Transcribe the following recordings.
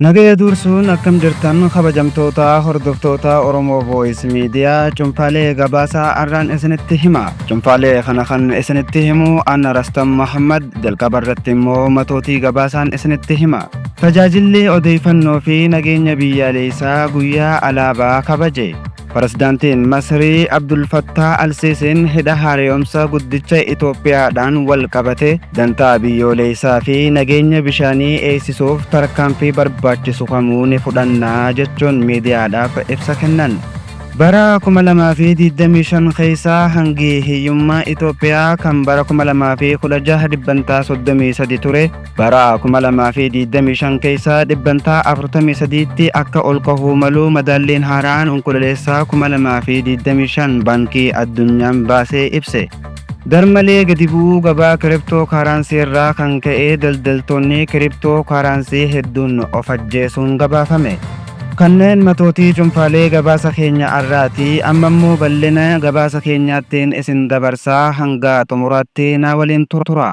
Nagaya dursuun akkam jirtan kabajamtoota hordoftoota Oromoo Voice Media cunfaalee gabaasaa arraan isinitti hima. Cunfaalee kana kan isinitti himu Anna Rastam Muhammad jalqaba irratti immoo matootii gabaasaan isinitti hima. Tajaajilli odeeffannoo fi nageenya biyyaalessaa guyyaa alaabaa kabaje. Pirezidaantiin Masrii Abdul Fattaa Alsiisiin hidha haaromsa guddicha Itoophiyaadhaan wal qabate dantaa biyyooleessaa fi nageenya bishaanii eegsisuuf tarkaanfii barbaachisu kamuu ni fudhannaa jechuun miidiyaadhaaf ibsa kennan. Bara 2025 keessa hangi hiyyummaa Itoophiyaa kan bara 2016 dhibbantaa 33 ture bara 2025 keessa dhibbantaa 43tti akka ol kahuu malu madaalliin haaraan Onkololeessaa 2025 Baankii Addunyaan baasee ibse. Garmalee gadi bu'uu gabaa kiriptoo kaaraansii irraa kan ka'e daldaltoonni kiriptoo kaaraansii hedduun of ajjeesuun gabaafame. Kanneen matootii cunfaalee gabaasa keenya arraati amma immoo bal'ina gabaasa keenyaattiin isin dabarsaa hanga xumuraatti naa waliin tura.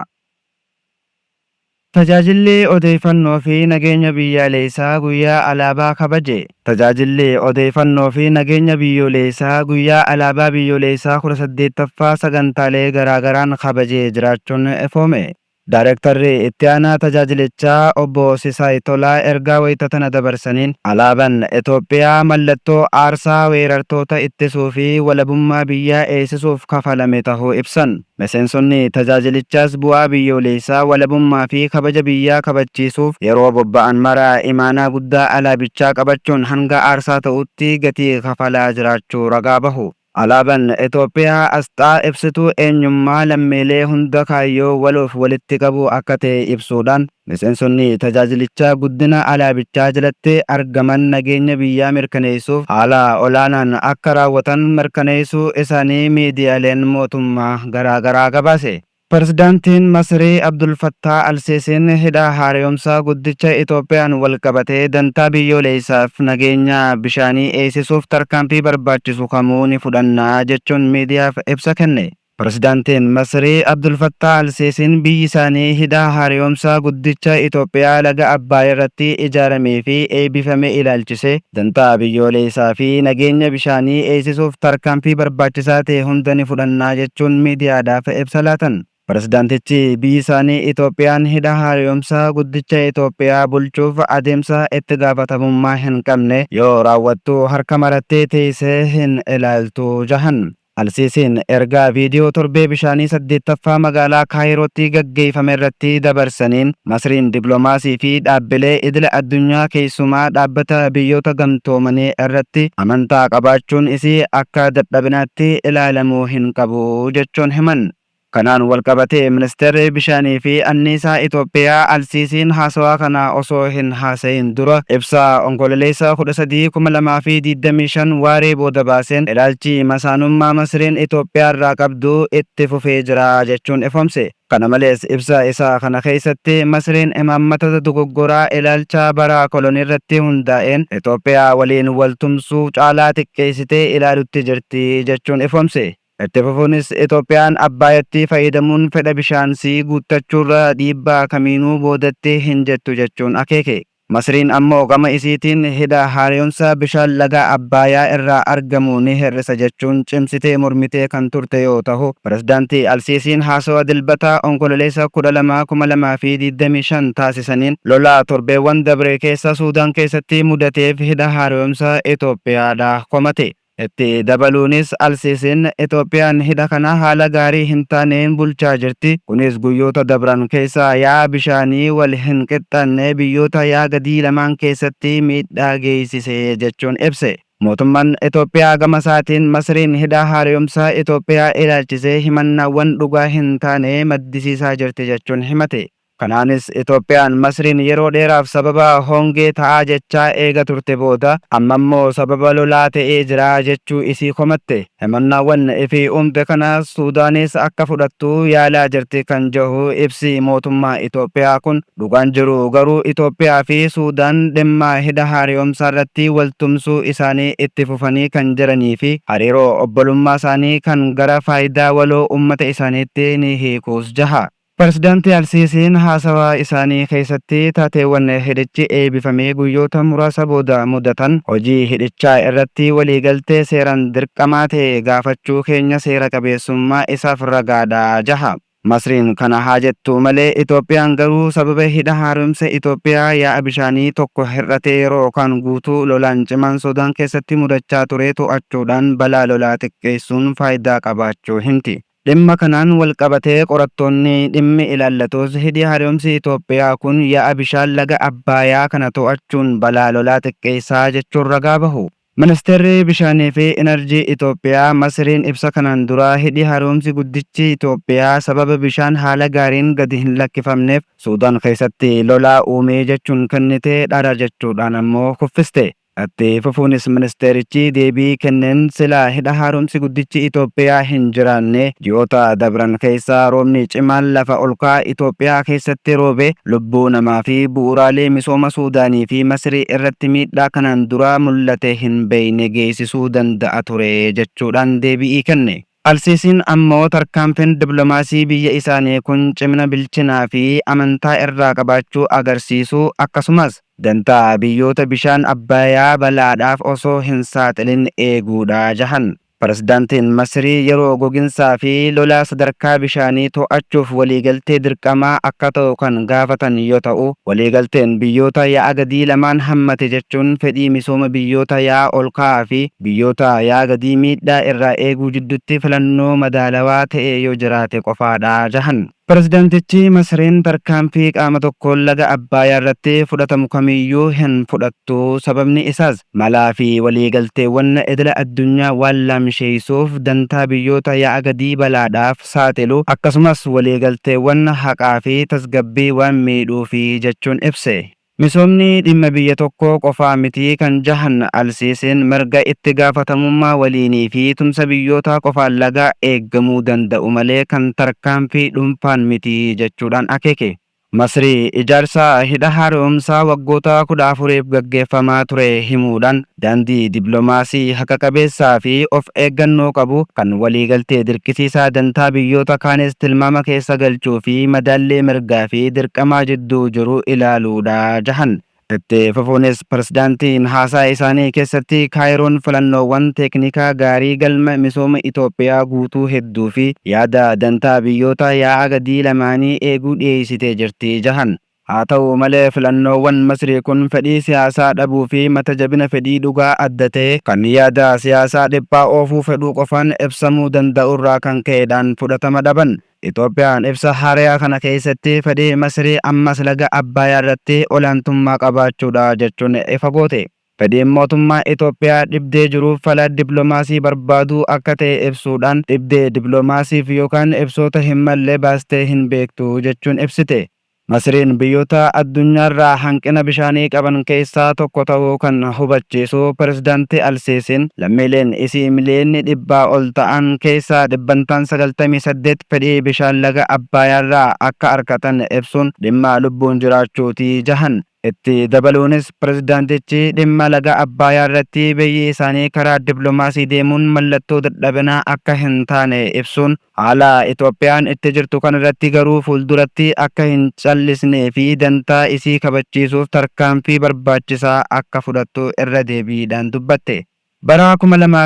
Tajaajilli Odeeffannoo fi Nageenya Biyyaalessaa Guyyaa Alaabaa kabaje. Tajaajilli Odeeffannoo fi Nageenya Biyyoolessaa Guyyaa Alaabaa Biyyoolessaa 18ffaa sagantaalee garaagaraan kabajee jiraachuun ifoome. Daarektarri Itti Aanaa Tajaajilichaa Obbo Sisaay Tolaa ergaa wayita tana dabarsaniin, alaaban Itoophiyaa mallattoo aarsaa weerartoota ittisuu fi walabummaa biyyaa eeysisuuf kafalame tahuu ibsan. Miseensonni tajaajilichaas bu'aa biyyooleessaa, walabummaa fi kabaja biyyaa kabachiisuuf yeroo bobba'an mara imaanaa guddaa alaabichaa qabachuun hanga aarsaa ta'utti gatii kafalaa jiraachuu ragaa bahu. Alaaban Itoophiyaa asxaa ibsituu eenyummaa lammiilee hunda kaayyoo waloof walitti qabu akka ta'e ibsuudhaan, miseensonni tajaajilichaa guddina alaabichaa jalatti argaman nageenya biyyaa mirkaneessuuf haala olaanaan akka raawwatan mirkaneessuu isaanii miidiyaaleen mootummaa garaagaraa gabaase. Pirezidaantiin Masrii Abdul Fattaa Alsiisiin hidha haaromsaa guddicha Itoophiyaan walqabatee dantaa biyyooleessaaf nageenya bishaanii eegsisuuf tarkaanfii barbaachisu kamuu ni fudhanna jechuun miidiyaaf ibsa kenne. Pirezidaantiin Masrii Abdul Fattaa Alsiisiin biyyi isaanii hidha haaromsaa guddicha Itoophiyaa laga Abbaay irratti ijaaramee fi eebbifame ilaalchisee dantaa biyyooleessaa fi nageenya bishaanii eegsisuuf tarkaanfii barbaachisaa ta'e hunda ni fudhannaa jechuun miidiyaadhaaf ibsa laatan. Pirezidaantichi biyyi isaanii Itoophiyaan hidha haaromsaa guddicha Itoophiyaa bulchuuf adeemsa itti gaafatamummaa hin qabne yoo raawwattu harka marattee teessee hin ilaaltu jahan. Alsiisiin ergaa viidiyoo torbee bishaanii 8ffaa magaalaa Kaayirootti gaggeeffame irratti dabarsaniin Masriin dipiloomaasii fi dhaabbilee idila addunyaa keessumaa dhaabbata biyyoota gamtoomanii irratti amantaa qabaachuun isii akka dadhabinaatti ilaalamuu hin qabu jechuun himan. Kanaan walqabatee Ministeerri Bishaanii fi Anniisaa Itoophiyaa Alsiisiin haasawaa kana osoo hin haasayin dura ibsa Onkololeessa 13, 2025 waaree booda baaseen ilaalchi masaanummaa Masriin Itoophiyaarraa qabdu itti fufee jira jechuun ifoomse. Kana malees ibsa isaa kana keessatti Masriin imaammata dogoggoraa ilaalcha bara koloniirratti hundaa'een Itoophiyaa waliin waltumsuu caalaa xiqqeessitee ilaalutti jirti jechuun ifoomse. Itti fufuunis Itoophiyaan Abbaayatti fayyadamuun fedha bishaansii guuttachuurra dhiibbaa kamiinuu boodatti hin jettu jechuun akeeke. Masriin ammoo gama isiitiin hidha haaromsa bishaan laga Abbaayaa irraa argamu ni hir'isa jechuun cimsitee mormitee kan turte yoo tahu, Pirezidaanti Alsiisiin haasawa Dilbata Onkololeessa 12, 2025 taasisaniin lola torbeewwan dabre keessa Suudaan keessatti mudateef hidha haaromsa Itoophiyaadha komate. Itti dabaluunis Alsiisiin Itoophiyaan hidha kana haala gaarii hin taaneen bulchaa jirti, kunis guyyoota dabran keessa yaa'a bishaanii wal hin qixxaanne biyyoota yaa'a gadii lamaan keessatti miidhaa geessise jechuun ibse. Mootummaan Itoophiyaa gama isaatiin Masriin hidha haaromsaa Itoophiyaa ilaalchisee himannaawwan dhugaa hin taane maddisiisaa jirti jechuun himate. Kanaanis Itoophiyaan Masriin yeroo dheeraaf sababa hongee ta'aa jechaa eega turte booda ammammoo sababa lolaa ta'ee jira jechuu isii komatte. Himannaawwan ifii uumte kana Suudaanis akka fudhattu yaalaa jirti kan jehu ibsi mootummaa Itoophiyaa kun, dhugaan jiru garuu Itoophiyaa fi Suudaan dhimma hidha haaromsaarratti waltumsuu isaanii itti fufanii kan jiranii fi hariiroo obbolummaa isaanii kan gara faayidaa waloo ummata isaaniitti ni hiikuus jaha. Pirezidaanti Alsiisiin haasawaa isaanii keessatti taateewwan hidhichi eebifamee guyyoota muraasa booda mudatan hojii hidhichaa irratti waliigaltee seeraan dirqamaa ta'e gaafachuu keenya seera qabeessummaa isaaf ragaadha jaha. Masriin kana haa jettu malee, Itoophiyaan garuu sababa hidha haaromsa Itoophiyaa yaa'a bishaanii tokko hir'atee yeroo kan guutuu lolaan cimaan Sudaan keessatti mudachaa ture to'achuudhaan balaa lolaa xiqqeessuun faayidaa qabaachuu himti. Dhimma kanaan walqabatee qorattoonni dhimmi ilaallatus hidhi haaromsi Itoophiyaa kun yaa'a bishaan laga Abbaayaa kana to'achuun balaa lolaa xiqqeessaa jechuun ragaa bahu. Ministeerri Bishaanii fi Inarjii Itoophiyaa Masriin ibsa kanaan duraa hidhi haaromsi guddichi Itoophiyaa sababa bishaan haala gaariin gadi hin lakkifamneef Suudaan keessatti lolaa uumee jechuun kennite dhara jechuudhaan ammoo kuffiste. Itti fufuunis ministeerichi deebii kenneen silaa hidha haaromsi guddichi Itoophiyaa hin jiraanne ji'oota dabran keessa roobni cimaan lafa olka'aa Itoophiyaa keessatti roobe lubbuu namaa fi bu'uuraalee misooma Suudaanii fi Masrii irratti miidhaa kanaan dura mul'ate hin beekne geessisuu danda'a ture jechuudhaan deebi'ii kenne. Alsiisiin ammoo tarkaanfiin diplomaasii biyya isaanii kun cimina, bilchinaa fi amantaa irraa qabaachuu agarsiisuu, akkasumas dantaa biyyoota bishaan Abbayaa balaadhaaf osoo hin saaxilin eeguudha jahan. Pirezidaantiin Masrii yeroo goginsaa fi lolaa sadarkaa bishaanii to'achuuf waliigaltee dirqamaa akka ta'u kan gaafatan yoo ta'u, waliigalteen biyyoota yaa'a gadii lamaan hammate jechuun fedhii misooma biyyoota yaa'a olka'aa fi biyyoota yaa'a gadii miidhaa irraa eeguu jidduutti filannoo madaalawaa ta'e yoo jiraate qofaadha jahan. Pirezidaantichi Masriin tarkaanfii qaama tokkoon laga Abbaayaa irratti fudhatamu kamiyyuu hin fudhattu, sababni isaas malaa fi waliigalteewwan idila addunyaa waan laamsheessuuf, dantaa biyyoota yaa'a gadii balaadhaaf saaxilu, akkasumas waliigalteewwan haqaa fi tasgabbii waan miidhuufi jechuun ibse. Misoomni dhimma biyya tokkoo qofaa miti kan jahan Alsiisiin, mirga itti gaafatamummaa waliinii fi tumsa biyyootaa qofaan laga eeggamuu danda'u malee kan tarkaanfii dhuunfaan miti jechuudhaan akeeke. Masrii ijaarsa hidha haaromsaa waggoota 14f gaggeeffamaa ture himuudhaan, daandii diplomaasii haqa qabeessaa fi of eeggannoo qabu, kan waliigaltee dirqisiisaa dantaa biyyoota kaanis tilmaama keessa galchuu fi madaallii mirgaa fi dirqamaa jidduu jiru ilaaluudha jahan. Itti fufuunis pirezidaantiin haasaa isaanii keessatti Kaayiroon filannoowwan teeknikaa gaarii galma misooma Itoophiyaa guutuu hedduu fi yaada dantaa biyyoota yaa'a gadii lamaanii eeguu dhiyeessitee jirti jahan. Haa ta'u malee, filannoowwan Masrii kun fedhii siyaasaa dhabuu fi mata jabina fedhii dhugaa adda ta'e kan yaada siyaasaa dhiphaa oofuu fedhuu qofaan ibsamuu danda'urraa kan ka'edhaan fudhatama dhaban. Itoophiyaan ibsa haarayaa kana keessatti fedhii Masrii ammas laga Abbaayaa irratti olaantummaa qabaachuudha jechuun ifa goote. Fedhiin mootummaa Itoophiyaa dhibdee jiruuf fala diplomaasii barbaaduu akka ta'e ibsuudhaan, dhibdee diplomaasiif yookaan ibsoota hin malle baastee hin beektu jechuun ibsite. Masriin biyyoota addunyaarraa hanqina bishaanii qaban keessaa tokko ta'uu kan hubachiisu Pirezidaanti Alsiisiin, lammiileen isii miliyoonni dhibbaa ol ta'an keessaa dhibbantaan 98 fedhii bishaan laga Abbaayaarraa akka arkatan ibsuun dhimma lubbuun jiraachuuti jahan. Itti dabaluunis pirezidaantichi dhimma laga Abbaayaa irratti biyyi isaanii karaa diplomaasii deemuun mallattoo dadhabinaa akka hin taane ibsuun, haala Itoophiyaan itti jirtu kanarratti garuu fuulduratti akka hin callisnee fi dantaa isii kabachiisuuf tarkaanfii barbaachisaa akka fudhattu irra deebiidhaan dubbatte. Bara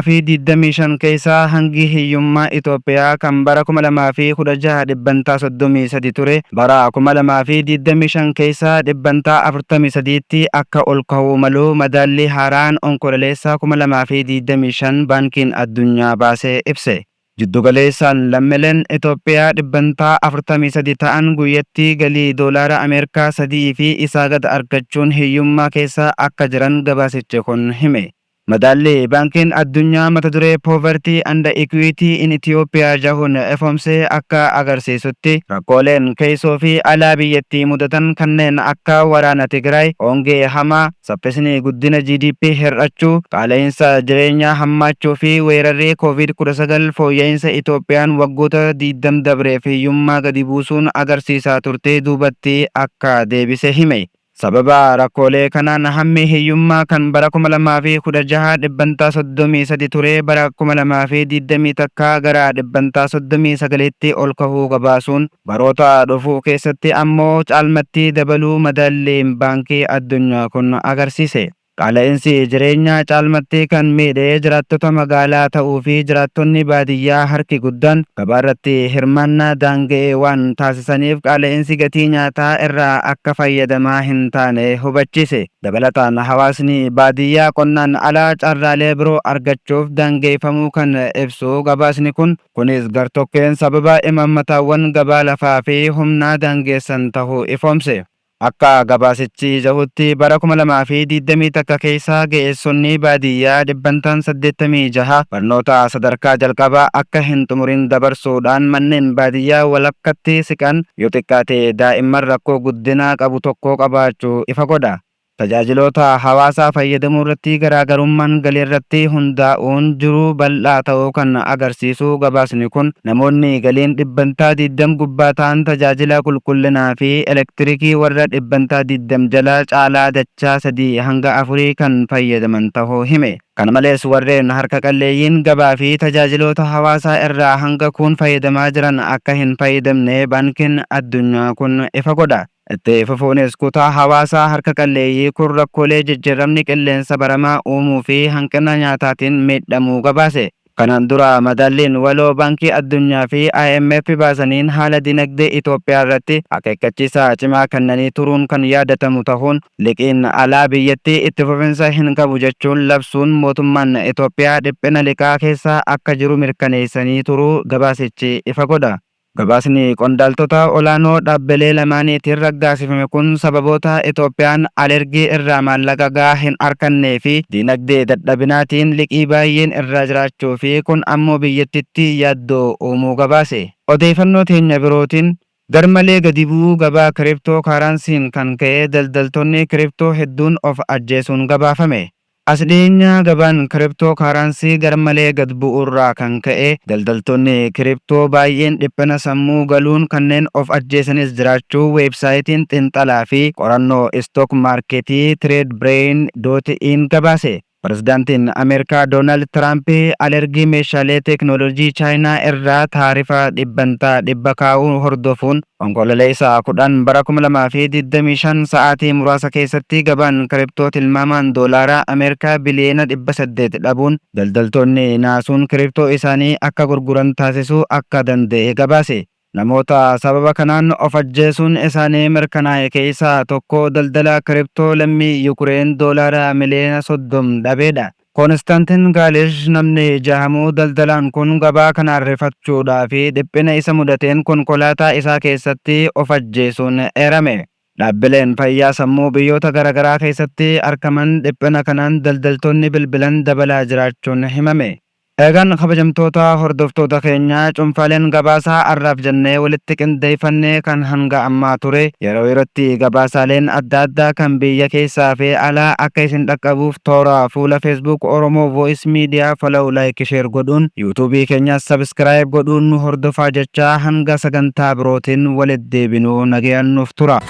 2025 keessa hangi hiyyummaa Itoophiyaa kan bara 2016 dhibbantaa 33 ture bara 2025 keessa dhibbantaa 43tti akka ol ka'uu malu madaallii haaraan Onkololeessa 2025 Baankiin Addunyaa baase ibse. Jiddugaleessaan lammileen Itoophiyaa dhibbantaa 43 ta'an guyyatti galii doolaara Ameerikaa 3 fi isaa gad argachuun hiyyummaa keessa akka jiran gabaasichi kun hime. Madaallii Baankiin Addunyaa mata duree Poverty and Equity in Ethiopia jahuun ifoomse akka agarsiisutti, rakkooleen keessoo fi alaa biyyattii mudatan kanneen akka waraana Tigraay, hongee hamaa, saffisni guddina GDP hir'achuu, qaala'insa jireenyaa hammaachuu fi weerarri Covid 19 fooyya'insa Itoophiyaan waggoota 20 dabreef hiyyummaa gadi buusuun agarsiisaa turte duubatti akka deebise hime. Sababa rakkoolee kanaan hammi hiyyummaa kan bara 2016 dhibbantaa 33 ture bara 2021 gara dhibbantaa 39tti ol kahuu gabaasuun, baroota dhufuu keessatti ammoo caalmatti dabaluu madaalliin Baankii Addunyaa kun agarsiise. Qaala'insi jireenyaa caalmatti kan miidhe jiraattota magaalaa ta'uu fi jiraattonni baadiyyaa harki guddaan gabaarratti hirmaannaa daanga'e waan taasisaniif qaala'insi gatii nyaataa irraa akka fayyadamaa hin taane hubachiise. Dabalataan hawaasni baadiyyaa qonnaan ala carraalee biroo argachuuf daangeeffamuu kan ibsu gabaasni kun, kunis gartokkeen sababa imaammataawwan gabaa lafaa fi humnaa daangeessan tahuu ifoomse. Akka gabaasichi jahutti bara 2021 keessa ga'eessonni baadiyyaa dhibbantaan 86 barnoota sadarkaa jalqabaa akka hin xumurin dabarsuudhaan manneen baadiyyaa walakkatti siqan yoo xiqqaate daa'imman rakkoo guddinaa qabu tokko qabaachuu ifa godha. Tajaajiloota hawaasaa fayyadamuu irratti garaagarummaan galiirratti hundaa'uun jiru bal'aa ta'uu kan agarsiisu gabaasni kun, namoonni galiin dhibbantaa 20 gubbaa ta'an tajaajila qulqullinaa fi elektirikii warra dhibbantaa 20 jalaa caalaa dachaa sadii hanga afurii kan fayyadaman tahuu hime. Kana malees warreen harka qalleeyyiin gabaa fi tajaajiloota hawaasaa irraa hanga kuun fayyadamaa jiran akka hin fayyadamne Baankiin Addunyaa kun ifa godha. Itti fufuunis kutaa hawaasaa harka qalleeyyii kun rakkoolee jijjiirramni qilleensa baramaa uumuu fi hanqina nyaataatiin miidhamuu gabaase. Kanaan dura madaalliin waloo Baankii Addunyaa fi IMF baasaniin haala dinagdee Itoophiyaa irratti akeekkachiisa cimaa kennanii turuun kan yaadatamu tahuun, liqiin alaa biyyattii itti fufinsa hin qabu jechuun labsuun mootummaan Itoophiyaa dhiphina liqaa keessa akka jiru mirkaneessanii turuu gabaasichi ifa godha. Gabaasni qondaaltota olaanoo dhaabbilee lamaaniitiin raggaasifame kun sababoota Itoophiyaan alergii irraa maallaqa gahaa hin arkannee fi diinagdee dadhabinaatiin liqii baayyeen irraa jiraachuu fi kun ammoo biyyattitti yaaddoo uumuu gabaase. Odeeyfannoo teenya birootiin, garmalee gadi bu'uu gabaa kiriptoo kaaraansiin kan ka'e daldaltoonni kiriptoo hedduun of ajjeesuun gabaafame. As dhiyeenya gabaan kiriptoo kaaraansii garmalee gad bu'uurraa kan ka'e daldaltoonni kiriptoo baay'een dhiphina sammuu galuun kanneen of ajjeesanis jiraachuu weebsaayitiin xiinxalaa fi qorannoo istook maarkeetii Trade Brain dot in gabaase. Pirezidaantiin Ameerikaa Doonaald Tiraamp alergii meeshaalee teeknooloojii Chaayinaa irraa taarifa 100% kaa'uu hordofuun Onkololeessa 10 bara 2025 sa'aatii muraasa keessatti gabaan kiriptoo tilmaamaan doolaaraa Ameerikaa biliyoona 800 dhabuun daldaltoonni naasuun kiriptoo isaanii akka gurguran taasisuu akka danda'e gabaase. Namoota sababa kanaan of ajjeesuun isaanii mirkanaa'e keessaa tokko daldalaa kiriptoo lammii Yukureen doolaara miliyoona 30 dhabeedha. Koonistaantiin Gaalish namni jahamu daldalaan kun gabaa kanaan rifachuudhaa fi dhiphina isa mudateen konkolaataa isaa keessatti of ajjeesuun eerame. Dhaabbileen fayyaa sammuu biyyoota garaagaraa keessatti argaman dhiphina kanaan daldaltoonni bilbilan dabalaa jiraachuun himame. Eegaan kabajamtoota hordoftoota keenyaa, cuunfaaleen gabaasaa har'aaf jennee walitti qindeeffannee kan hanga ammaa ture. Yeroo yerootti gabaasaaleen adda addaa kan biyya keessaa fi alaa akka isin dhaqqabuuf toora fuula Facebook Oromoo Voice Media follow, like, share godhuun, YouTube keenyas subscribe godhuun nu hordofaa jechaa, hanga sagantaa birootiin walitti deebinuu nagayaan nuuf tura.